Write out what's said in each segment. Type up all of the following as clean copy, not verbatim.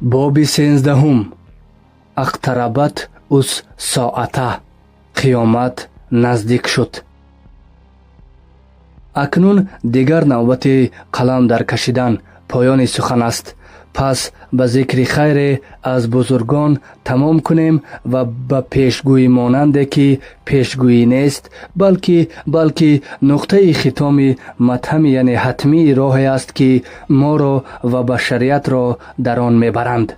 Боби 13-ум. Ақтарабат ус соата, қиёмат наздик шуд. Акнун дигар навбати қалам дар кашидан поёни сухан аст. Пас ба зикри хайре аз бузургон тамом кунем ва ба пешгӯӣ монанде, ки пешгӯӣ нест, балки нуқтаи хитоми матҳами, яъне ҳатмии роҳе аст, ки моро ва башариятро дар он мебаранд.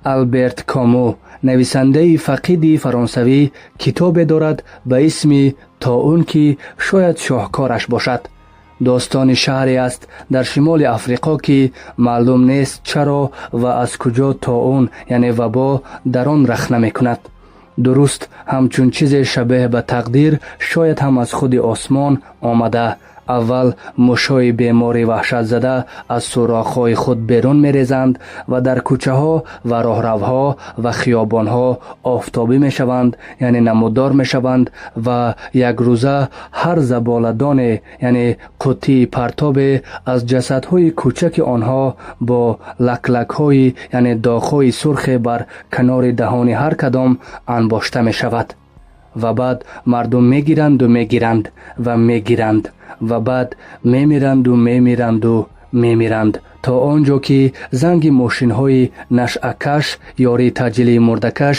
Алберт Камю, нависандаи фақиди фаронсавӣ, китобе дорад ба исми «Тоун», ки шояд шоҳкораш бошад. Достони шаҳре аст дар шимоли Африқо, ки маълум нест чаро ва аз куҷо тоун, яъне вабо, дар он рахна мекунад. Дуруст ҳамчун чизе шабеҳ ба тақдир, шояд ҳам аз худи осмон омада. Аввал мушҳои бемори ваҳшатзада аз сӯрохҳои худ берун мерезанд ва дар кӯчаҳо ва роҳравҳо ва хиёбонҳо офтобӣ мешаванд, яъне намудор мешаванд, ва якрӯза ҳар заболадоне, яъне қуттии партобе, аз ҷасадҳои кӯчаки онҳо бо лаклакҳои, яъне доғҳои сурхе бар канори даҳони ҳар кадом анбошта мешавад. Ва баъд мардум мегиранду мегиранд ва мегиранд ва баъд мемиранду мемиранду мемиранд, то он ҷо ки занги мошинҳои нашъакаш, ёрии таъҷилии мурдакаш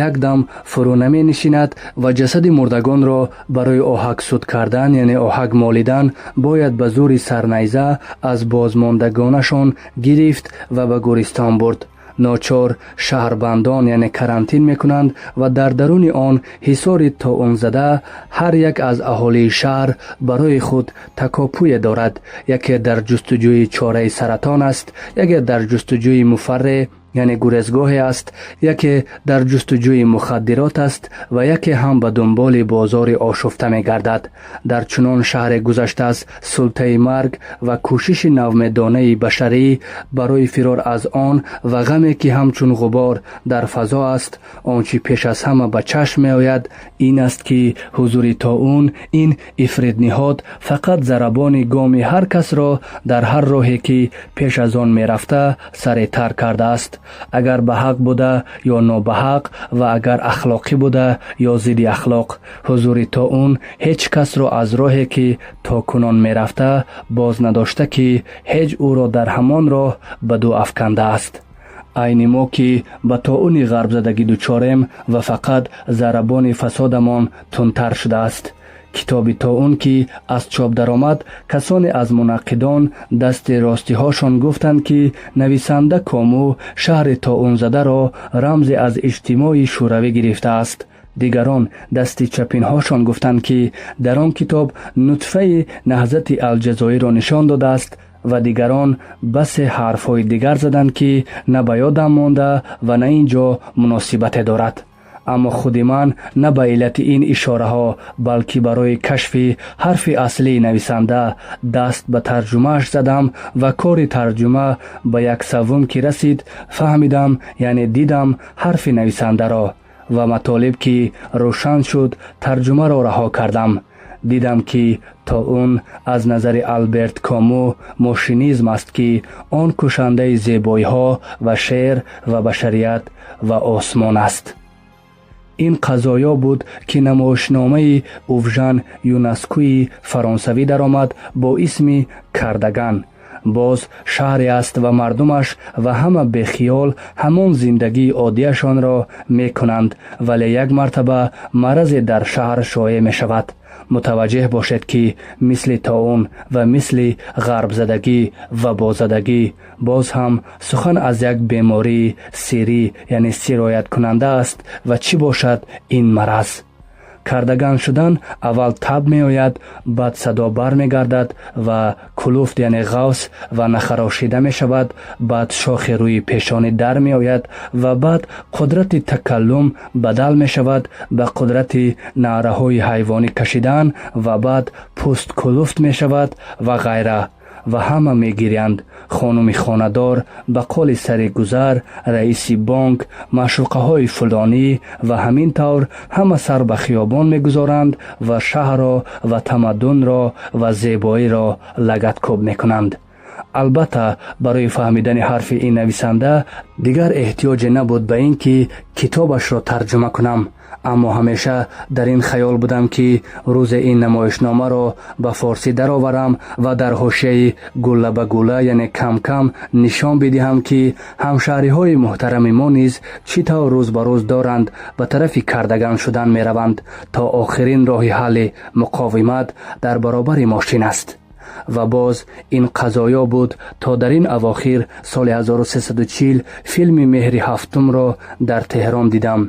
якдам фурӯ наменишинад ва ҷасади мурдагонро барои оҳаксуд кардан, яъне оҳак молидан, бояд ба зӯри сарнайза аз бозмондагонашон гирифт ва ба гӯристон бурд. Ночор шаҳрбандон, яъне карантин мекунанд ва дар даруни он ҳисори тоунзада ҳар як аз аҳолии шаҳр барои худ такопӯе дорад. Яке дар ҷустуҷӯи чораи саратон аст, яке дар ҷустуҷӯи муфарре, яъне гурезгоҳе аст, яке дар ҷустуҷӯи мухаддирот аст ва яке ҳам ба дунболи бозори ошуфта мегардад. Дар чунон шаҳре гузашта аз султаи марг ва кӯшиши навмедонаи башарӣ барои фирор аз он ва ғаме, ки ҳамчун ғубор дар фазо аст, он чӣ пеш аз ҳама ба чашм меояд, ин аст, ки ҳузури тоун, ин ифритниҳод, фақат зарабони гоми ҳар касро дар ҳар роҳе, ки пеш аз он мерафта, саретар кардааст, агар ба ҳақ буда ё нобаҳақ ва агар ахлоқӣ буда ё зидди ахлоқ. Ҳузури тоун ҳеҷ касро аз роҳе, ки то кунон мерафта, боз надошта, ки ҳеҷ ӯро дар ҳамон роҳ ба ду афкандааст. Айни мо, ки ба тоуни ғарбзадагӣ дучорем ва фақат зарабони фасодамон тундтар шудааст. Китоби «Тоун» ки аз чоп даромад, касоне аз мунаққидон, дасти ростиҳошон гуфтанд, ки нависанда Камю шаҳри тоунзадаро рамзе аз иҷтимои шӯравӣ гирифтааст. Дигарон, дасти чапинҳошон гуфтанд, ки дар он китоб нутфаи наҳзати Алҷазоирро нишон додааст, ва дигарон басе ҳарфҳои дигар заданд, ки на ба ёдам монда ва на ин ҷо муносибате дорад. Аммо худи ман на ба иллати ин ишораҳо, балки барои кашфи ҳарфи аслии нависанда даст ба тарҷумааш задам ва кори тарҷума ба як саввум ки расид, фаҳмидам, яъне дидам ҳарфи нависандаро ва матолиб ки рӯшан шуд, тарҷумаро раҳо кардам. Дидам, ки тоун аз назари Алберт Камю мошинизм аст, ки он кушандаи зебоиҳо ва шеър ва башарият ва осмон аст. Ин қазоё буд, ки намоишномаи Эвжен Юнескуи фаронсавӣ даромад бо исми «Кардаган». Боз шаҳре аст ва мардумаш ва ҳама бехиёл ҳамон зиндагии оддияшонро мекунанд, вале як мартаба маразе дар шаҳр шоеъ мешавад. Мутаваҷҷеҳ бошед, ки мисли тоун ва мисли ғарбзадагӣ, вабозадагӣ, боз ҳам сухан аз як бемории сирӣ, яъне сирояткунанда аст. Ва чӣ бошад ин мараз? Кардаган шудан: аввал таб меояд, баъд садо бармегардад ва кулуфт, яъне ғавс ва нахарошида мешавад, баъд шохи рӯи пешонӣ дар меояд ва баъд қудрати такаллум бадал мешавад ба қудрати наъраҳои ҳайвонӣ кашидан ва баъд пӯст кулуфт мешавад ва ғайра. Ва ҳама мегирянд: хонуми хонадор, ба қоли сари гузар, раиси бонк, маъшуқаҳои фулонӣ ва ҳамин тавр ҳама сар ба хиёбон мегузоранд ва шаҳрро ва тамаддунро ва зебоиро лагадкӯб мекунанд. Албатта, барои фаҳмидани ҳарфи ин нависанда дигар эҳтиёҷе набуд ба ин ки китобашро тарҷума кунам, аммо ҳамеша дар ин хаёл будам, ки рӯзе ин намоишномаро ба форсӣ дароварам ва дар ҳошияи гулла ба гулла, яъне кам-кам нишон бидиҳам, ки ҳамшаҳриҳои муҳтарами мо низ чӣ тавр рӯз ба рӯз доранд ба тарафи кардаган шудан мераванд, то охирин роҳи ҳалли муқовимат дар баробари мошин аст. Ва боз ин қазоё буд, то дар ин авохир соли 1340 филми Меҳри ҳафтумро дар Теҳрон дидам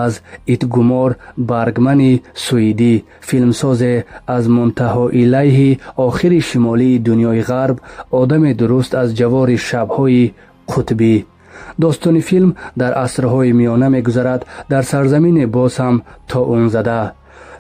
аз Ингмар Бергмани суидӣ, филмсозе аз мунтаҳоилайҳи охири шимолии дунёи ғарб, одаме дуруст аз ҷавори шабҳои қутбӣ. Достони филм дар асрҳои миёна мегузарад, дар сарзамине боз ҳам тоунзада.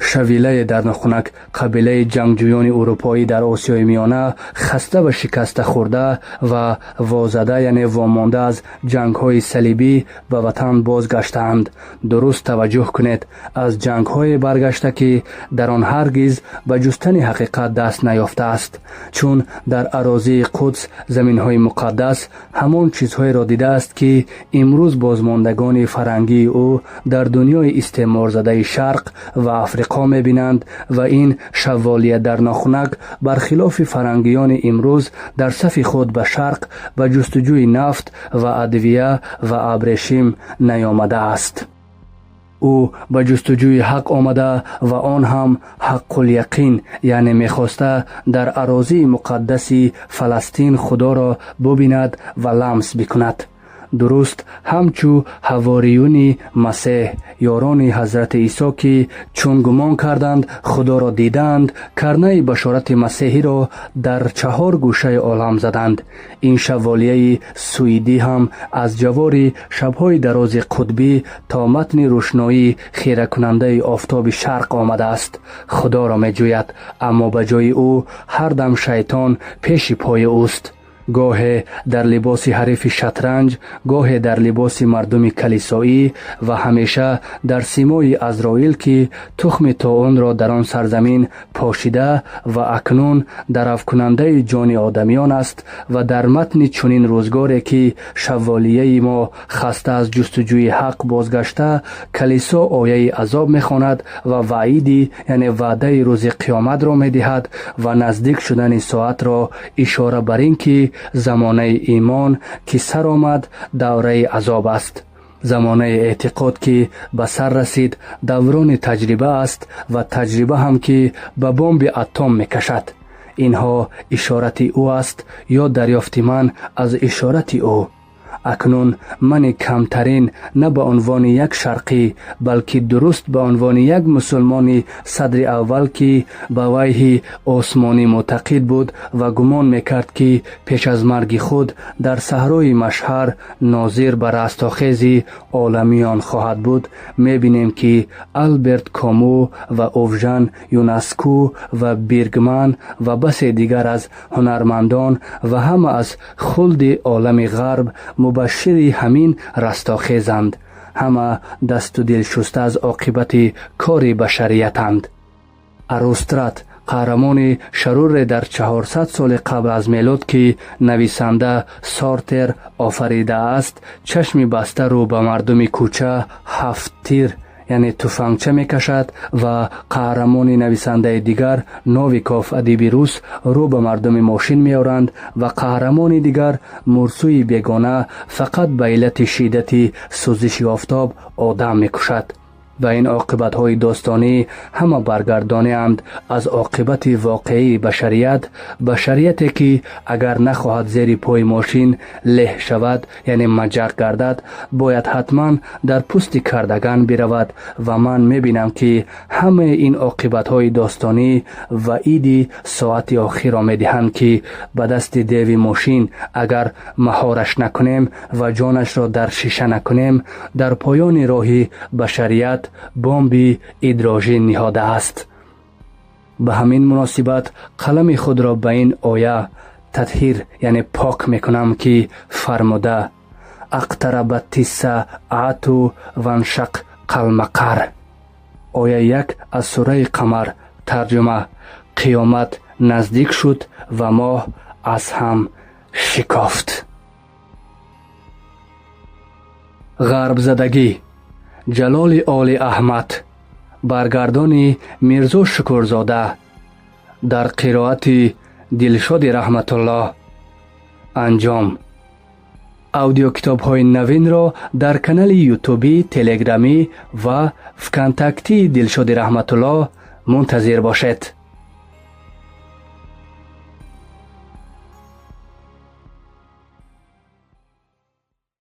Шавилае дар нохунак, қабилаи ҷангҷӯёни урупоӣ дар Осиёи Миёна, хаста ва шикаста хӯрда ва возада, яъне вомонда аз ҷангҳои салибӣ, ба ватан бозгаштаанд. Дуруст таваҷҷӯҳ кунед: аз ҷангҳое баргашта, ки дар он ҳаргиз ба ҷустани ҳақиқат даст наёфтааст, чун дар арозии Қудс, заминҳои муқаддас, ҳамон чизҳоеро дидааст, ки имрӯз бозмондагони фарангии ӯ дар дунёи истеъморзадаи Шарқ ва Африқо мебинанд. Ва ин шаволия дар нохунак, бархилофи фарангиёни имрӯз, дар сафи худ ба Шарқ ба ҷустуҷӯи нафт ва адвия ва абрешим наёмадааст. Ӯ ба ҷустуҷӯи ҳақ омада ва он ҳам ҳаққуляқин, яъне мехоста дар арозии муқаддаси Фаластин Худоро бубинад ва ламс бикунад, дуруст ҳамчу ҳавориюни Масеҳ, ёрони ҳазрати Исо, ки чун гумон карданд Худоро дидаанд, карнаи башорати масеҳиро дар чаҳор гӯшаи олам заданд. Ин шаволияи суидӣ ҳам аз ҷавори шабҳои дарози қутбӣ то матни рӯшноии хиракунандаи офтоби Шарқ омадааст. Худоро меҷӯяд, аммо ба ҷои ӯ ҳар дам шайтон пеши пои ӯст, гоҳе дар либоси ҳарифи шатранҷ, гоҳе дар либоси мардуми калисоӣ ва ҳамеша дар симои Азроил, ки тухми тоунро дар он сарзамин пошида ва акнун даравкунандаи ҷони одамиён аст. Ва дар матни чунин рӯзгоре, ки шаволияи мо хаста аз ҷустуҷӯи ҳақ бозгашта, калисо ояи азоб мехонад ва ваъиди, яъне ваъдаи рӯзи қиёматро медиҳад ва наздик шудани соатро, ишора бар ин ки замонаи имон ки сар омад, давраи азоб аст, замонаи эътиқод ки ба сар расид, даврони таҷриба аст ва таҷриба ҳам ки ба бомби атом мекашад. Инҳо ишорати ӯ аст ё дарёфти ман аз ишорати ӯ. Акнун мани камтарин на ба унвони як шарқӣ, балки дуруст ба унвони як мусулмони садри аввал, ки ба ваҳйи осмонӣ мӯътақид буд ва гумон мекард, ки пеш аз марги худ дар саҳрои Машҳар нозир ба растохези оламиён хоҳад буд, мебинем, ки Алберт Камю ва Овжан Юнаску ва Биргман ва басе дигар аз ҳунармандон ва ҳама аз хулди олами ғарб мубашшири ҳамин растохезанд. Ҳама дасту дил шуста аз оқибати кори башариятанд. Арострат, қаҳрамони шаруре дар 400 соли қабл аз мелод, ки нависанда Сортер офаридааст, чашми баста рӯ ба мардуми кӯча ҳафт тир, яъне туфангча мекашад ва қаҳрамони нависандаи дигар Новиков, адиби рус, рӯ ба мардуми мошин меоранд ва қаҳрамони дигар, Мурсуи бегона, фақат ба иллати шиддати сӯзиши офтоб одам мекушад. Ва ин оқибатҳои достонӣ ҳама баргардонианд аз оқибати воқеии башарият, башарияте ки агар нахоҳад зери пои мошин леҳ шавад, яъне маҷақ гардад, бояд ҳатман дар пӯсти кардаган биравад. Ва ман мебинам, ки ҳамаи ин оқибатҳои достонӣ ваъиди соати охирро медиҳанд, ки ба дасти деви мошин агар маҳораш накунем ва ҷонашро дар шиша накунем, дар поёни роҳи башарият бомби идрожин ниҳодааст. Ба ҳамин муносибат қалами худро ба ин оя татҳир, яъне пок мекунам, ки фармуда: «Актарабатиссаату ваншаққалмақар», оя 1 аз сураи Қамар. Тарҷума: қиёмат наздик шуд ва моҳ аз ҳам Шикофт. Ғарбзадагӣ, Ҷалоли Оли Аҳмад, баргардони Мирзо Шукурзода, дар қироати Дилшоди Раҳматуллоҳ. Анҷом. Аудиокитобҳои навинро дар канали ютубӣ, телеграмӣ ва вконтактии Дилшоди Раҳматуллоҳ мунтазир бошед.